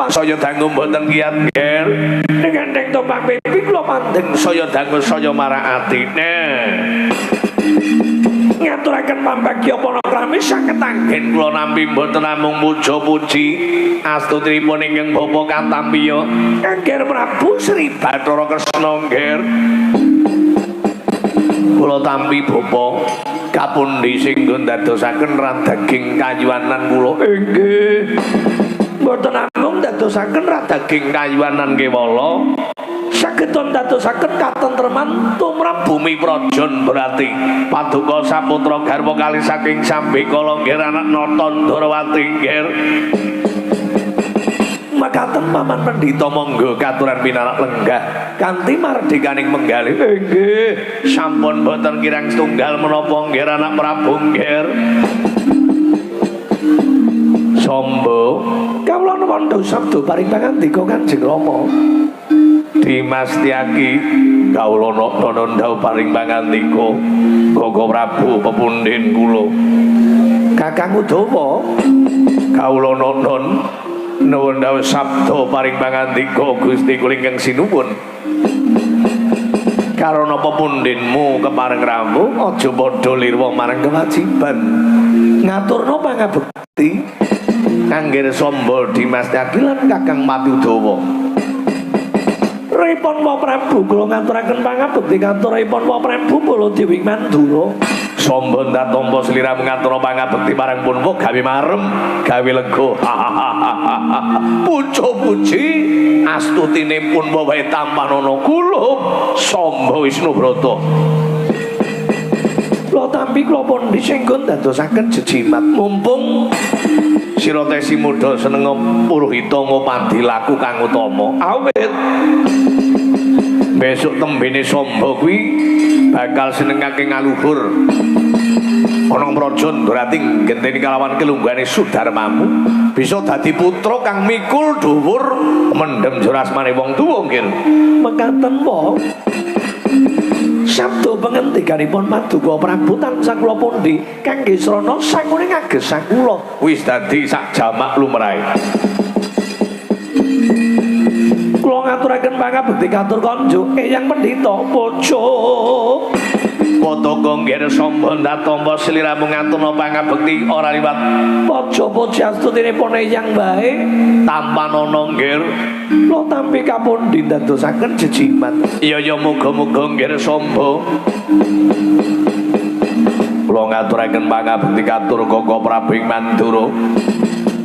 Saya dangu mboten kiyat nger. Ning enteng tumpang pipi kula mandeng saya dangu saya marang atine. Ngaturaken pambagya panakrami saged anggen kula nampi mboten namung puja-puji astutinipun ingkang bapa katampiya Angger Prabu Sri Bathara Kresna nggih. Kula tampi bapa kapundi sing ndadosaken radaging kayuwanan kula. Inggih. Mboten namung ndadosaken radaging kayuwanan kewala, saged ndadosaken katentreman tumrap bumi prajan berarti paduka saputra garwa kali saking sambekala nggih anak Nata Ndrawati nggih. Makaten paman pendhita monggo katuran pinarak lenggah kanthi mardikaning menggalih. Inggih. Sampun boten kirang setunggal menapa nggih anak Prabu nggih. Sombo kawula nuwun sabda paring pangandika Kanjeng Rama. Dimas Tyaki kawula nuwun dawuh paring pangandika Gaka Prabu pepundhen kula. Kakang Udawa kawula nuwun nuwun dawuh sabda paring pangandika Gusti kula ingkang sinuwun. Karana pepundhenmu kepareng rawuh aja padha lirwa marang kewajiban. Ngaturna pangabekti kangge Samba Dimas Tyaki lan Kakang Pati Udawa. Ripun Wa Prabu kula ngaturaken pangabekti katuripun Wa Prabu Baladewa Mandura. Samba ndatampa sliramu ngatur pangabekti marang punwa gawe marem, gawe lega. Puja-puji astutine punwa wae tampanana kula Samba Wisnubrata. Kula tampi kula pundi sing ndadosaken jejimat mumpung sira tesi mudha seneng puruhita ngopadi laku kang utama. Awit besok tembene Samba kuwi bakal senengake ngaluhur ana praja Ndorati genteni kalawan kelungguhane Sudarmamu bisa dadi putra kang mikul dhuwur mendhem jurasmane wong tuwa nggih. Mekaten wa sabda pangandikanipun Paduka Prabu tansah kula pundi kangge srana sangune ngagesang kula wis dadi sak jamak lumrahe. Kula ngaturaken pangabekti katur konjuk Eyang Pendhita pojok. Pataka nggih Samba ndatampa sliramu ngaturna pangabekti ora liwat pojo-pojo astutinipun Eyang bae tampanana nggih. Kula tampi kapundi ndadosaken jejimat. Iya ya muga-muga nggih Samba. Kula ngaturaken pangabekti katur Kaka Prabu ing Mandura.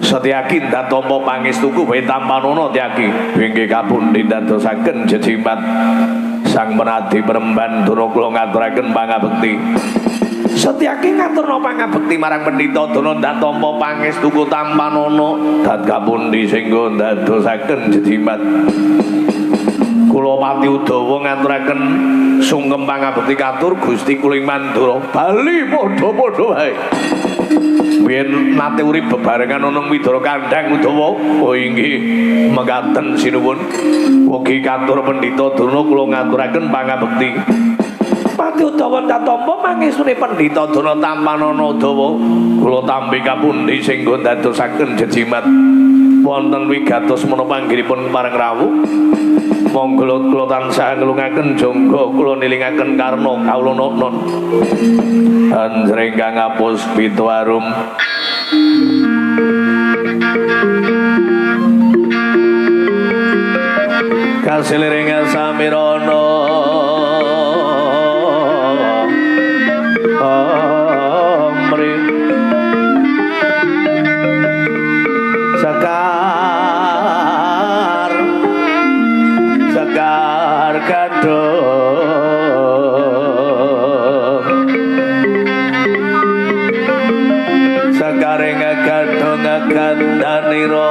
Setyaki ndatampa pangestuku bae tampanana Tyaki. Inggih kapundi ndadosaken jejimat. Sang Penadi Peremban Dana kula ngaturaken pangabekti. Setyaki ngaturna pangabekti marang Pendhita Dana ndatampa pangestuku tampanana dat kapundi sing ndadosaken jejimat. Kula Pati Udawa ngaturaken sungkem pangabekti katur Gusti kula ing Mandura. Bali padha-padha wae. Biyen nate urip bebarengan ana Widara Kandhang Udawa. Oh inggih mekaten sinuwun. Mugi katur Pendhita Durna kula ngaturaken pangabekti. Pati Udawa ndatampa mangestune Pendhita Durna tampanana Udawa. Kula tampi kapundi sing ndadosaken jejimat. Wonten wigatos menapa anggenipun pareng rawuh. Monggo kula tansah ngelungaken jangga kula nilingaken karna kawula nonon. Anjring kang ngapus pitu arum. Kasiliring samirana amri sekar sekar gadhong sekaring gadhong gandhanira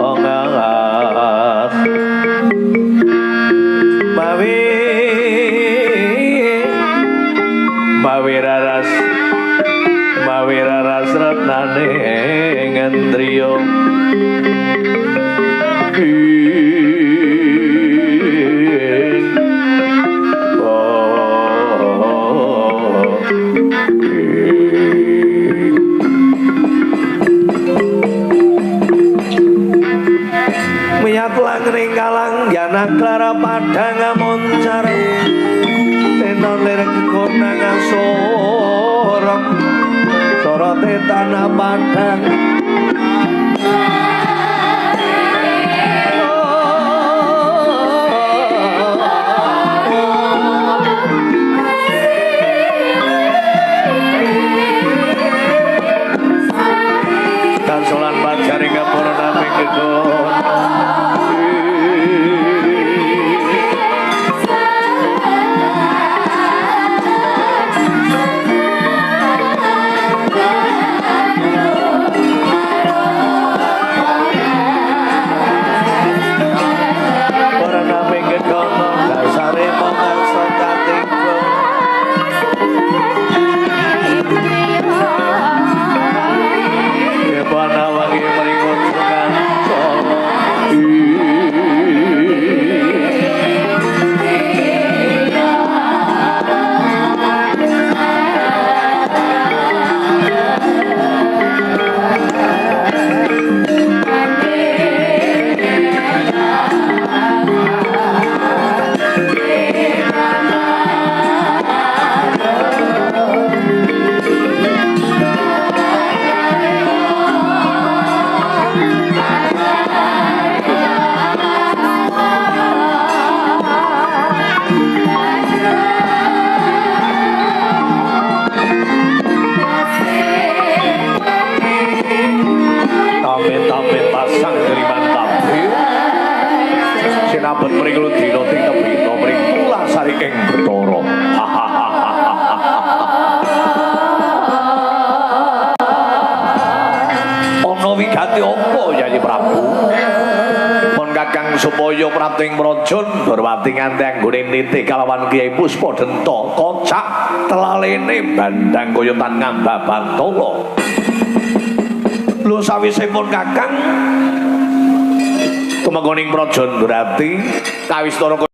kongas mawi mawi raras mawi raras retnane ngendriya. Padang ring kalanggan Klara padang moncar tenon lir kekonang sorok sorote tanah padang. Kansolan pajaring ngapura naming kekono. Supaya prapting praja Ndorowati nganti anggone nitih kalawan Kyai Puspa Denta kocak telalene bandang kaya tan ngambah bantala. Lho sawise pun Kakang tumenggung ing praja Ndorowati kawistara